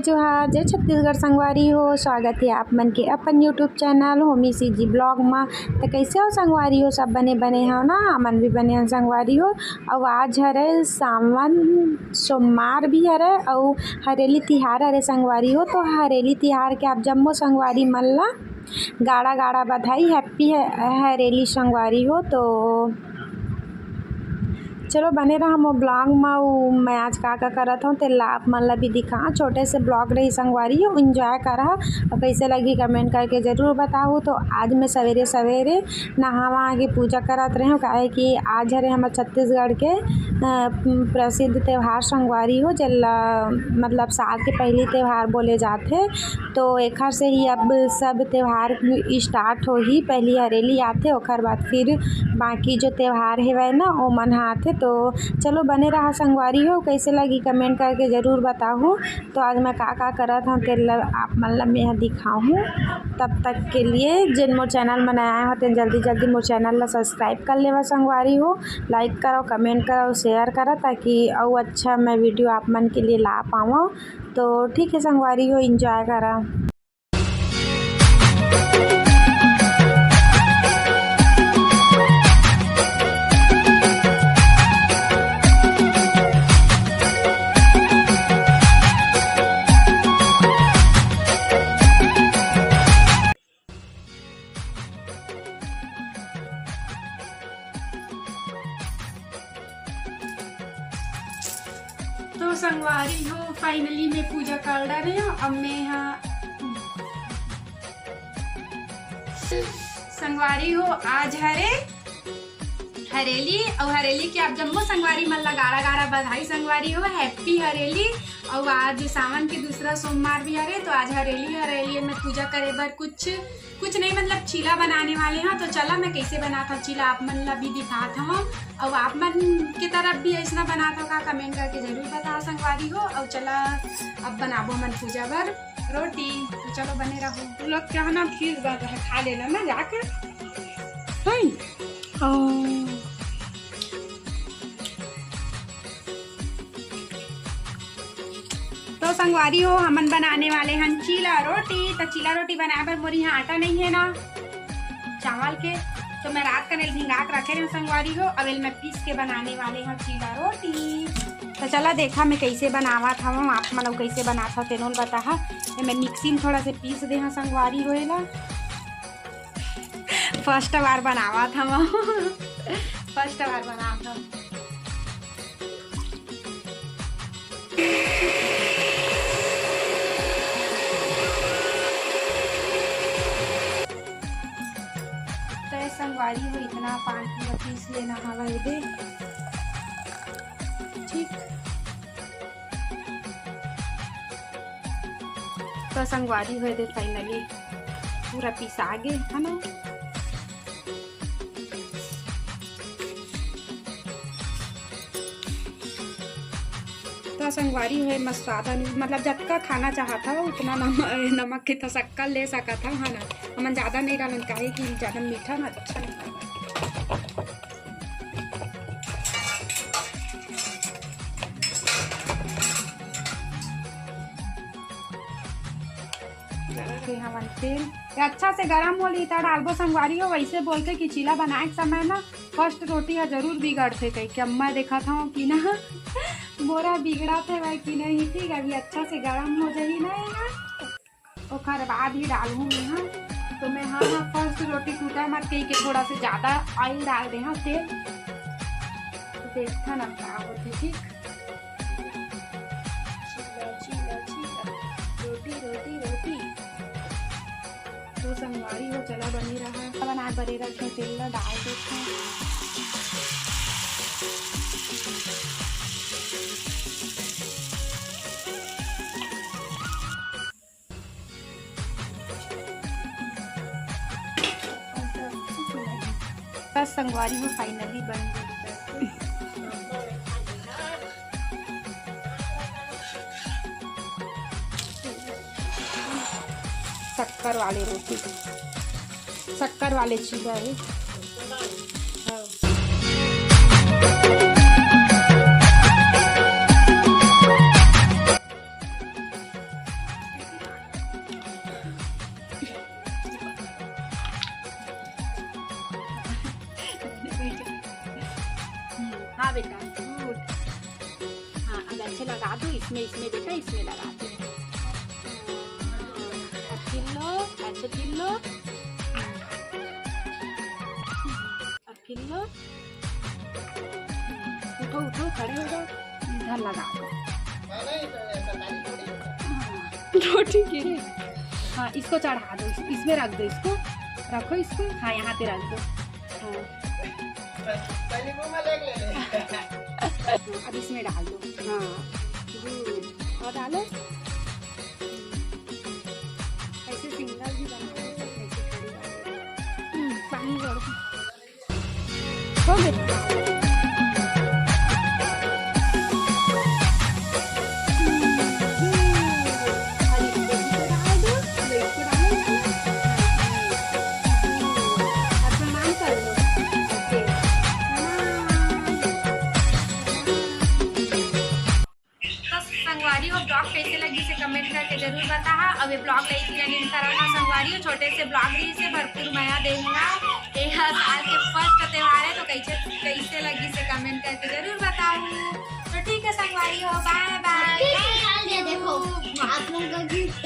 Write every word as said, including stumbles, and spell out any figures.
जोहार, जय छत्तीसगढ़ संगवारी हो। स्वागत हे आप मन के अपन YouTube channel Homi CG blog मा। त कइसे हो संगवारी हो? सब बने बने हो ना? हमन भी बने हन संगवारी हो। अउ आज हरे सावन सोमवार भी हरे अउ हरेली तिहार हरे संगवारी हो। तो हरेली तिहार के आप जम्मो संगवारी मन ला गाड़ा गाड़ा बधाई, हैप्पी है, हरेली संगवारी हो। तो चलो बने रहा मोर ब्लॉग मा, उ मैं आज का का करत हूँ तेला आप मन ला भी दिखा। छोटे से ब्लॉग रही संगवारी हो, एंजॉय करा। और कैसे लगी कमेंट करके जरूर बताओ। तो आज मैं सवेरे सवेरे नहावा आगे पूजा करत रहे हूँ, काहे कि आज हरे हमर छत्तीसगढ़ के अ, प्रसिद्ध त्योहार संगवारी हो, जेला मतलब साल के पहली त्योहार बोले जाथे। तो एखर से ही अब सब त्योहार स्टार्ट होही। पहली हरेली आथे, ओखर बाद फिर बाकी जो त्योहार हेवय ना, ओमन ह आथे। तो चलो बने रहा संगवारी हो, कैसे लगी कमेंट करके जरूर बताहू। तो आज मैं का का करत हूँ तेला आप मन ला मैं दिखाहूँ। तब तक के लिए जेन मोर चैनल में नया आए हो तेन जल्दी जल्दी मोर चैनल ला सब्सक्राइब कर लेवा संगवारी हो, लाइक करो, कमेंट करो, शेयर करो, ताकि अउ अच्छा मैं वीडियो आप मन के लिए ला पावं। तो ठीक है संगवारी हो, एंजॉय करा। तो संगवारी हो, फाइनली मैं पूजा कर डारे हूँ। अब मैं यहाँ संगवारी हो, आज हरे हरेली, अउ हरेली के आप जम्मो संगवारी मन ला गाड़ा गाड़ा बधाई संगवारी हो, हैप्पी हरेली। अउ आज सावन के दूसरा सोमवार भी हरे, तो आज हरेली, हरेली में पूजा करे बर कुछ कुछ नहीं, मतलब चीला बनाने वाले हैं। तो चला मैं कैसे बनात हूँ चीला, आप मन ला भी दिखात हूँ। अउ आप मन के तरफ भी ऐसना बनात हो का, कमेंट करके जरूर बताओ संगवारी हो। अउ चला अब बनाबो मन पूजा बर रोटी। तो चलो बने रहो। तू लोग क्या ना खीर बन रहा, खा लेना ना जाके। हैं? ओ। तो संगवारी हो, हमन बनाने वाले हन चीला रोटी। तो चीला रोटी बनाए बर मोर यहाँ आटा नहीं है ना चावल के, तो मैं रात कने ल भिंगा के रखे रहे संगवारी हो। अब एल मैं पीस के बनाने वाले हूँ चीला रोटी। तो चला देखा मैं कैसे बनावत हूँ, आप मन अउ कैसे बनात हो तेनो ल बताहा। ये मैं मिक्सी में थोड़ा से पीस दे हाँ संगवारी हो एला। फर्स्ट बार बनावत हूँ, फर्स्ट बार बनावत हूँ। तो ये संगवारी हो, इतना पान पूरा पीस लेना हवा ये दे। ठीक, तो संगवारी हो दे, फाइनली पूरा पिसा गे है ना। तो संगवारी हो, मस्त स्वाद अनु-, मतलब जतका खाना चाहत हो उतना नम-, नमक के तो शक्कर ले सकत हो, है ना। हमन ज्यादा नहीं डालन, काहे कि ज्यादा मीठा ना अच्छा नहीं लगेगा। रखे हवन तेल। ये अच्छा से गरम होली त डालबो संगवारी हो। वैसे बोलथे कि चीला बनाए के समय ना फर्स्ट रोटी ह जरूर बिगड़थे कहिके। अब मैं देखत हूँ कि ना मोरा बिगड़त हे वह कि नहीं। ठीक है, अभी अच्छा से गरम हो जाही ना ये ना, ओखर बाद ही डालहूँ मैं हा। तो मैं हा, हा फर्स्ट रोटी टूटा मत कहिके थोड़ा से ज्यादा ऑयल डाल दे हा तेल। तो देखथन अब का होथे। ठीक, चीला, चीला, चीला, रोटी, रोटी, रोटी। तो संगवारी हो, चला बने रहा। बनाए बरे रखे तेल ला डाल देथे। बस संगवारी हो, फाइनली बन गई। शक्कर वाली रोटी, शक्कर वाले चीला है। हाँ। लगा दो इसमें, इसमें बेटा, इसमें लगा दो। और फिर लो, ऐसे फिर लो। और फिर लो। उठो, उठो, खड़े हो जाओ, इधर लगा दो। रोटी गिरी। हाँ, इसको चढ़ा दो, इस-, इसमें रख दो, इसको रखो, इसको, हाँ, यहाँ पे रख दो। हाँ। अब इसमें डाल दो। हाँ, गुड। और डालो। ऐसे सिंगल भी बना दो, ऐसे कड़ी डालो। हम्म, पानी डालो। हो गया। तो संगवारी हो, ब्लॉग कैसे लगी से कमेंट करके जरूर बताहा। अब ये ब्लॉग ला इही लगे करत हा संगवारी हो, छोटे से ब्लॉग रही से भरपूर मया देहूँगा। ये हर साल के फर्स्ट त्योहार है, तो कैसे कैसे लगी से कमेंट करके जरूर बताहू। तो ठीक है संगवारी हो, बाय बाय। ये देखो, आप लोगों का गिफ्ट।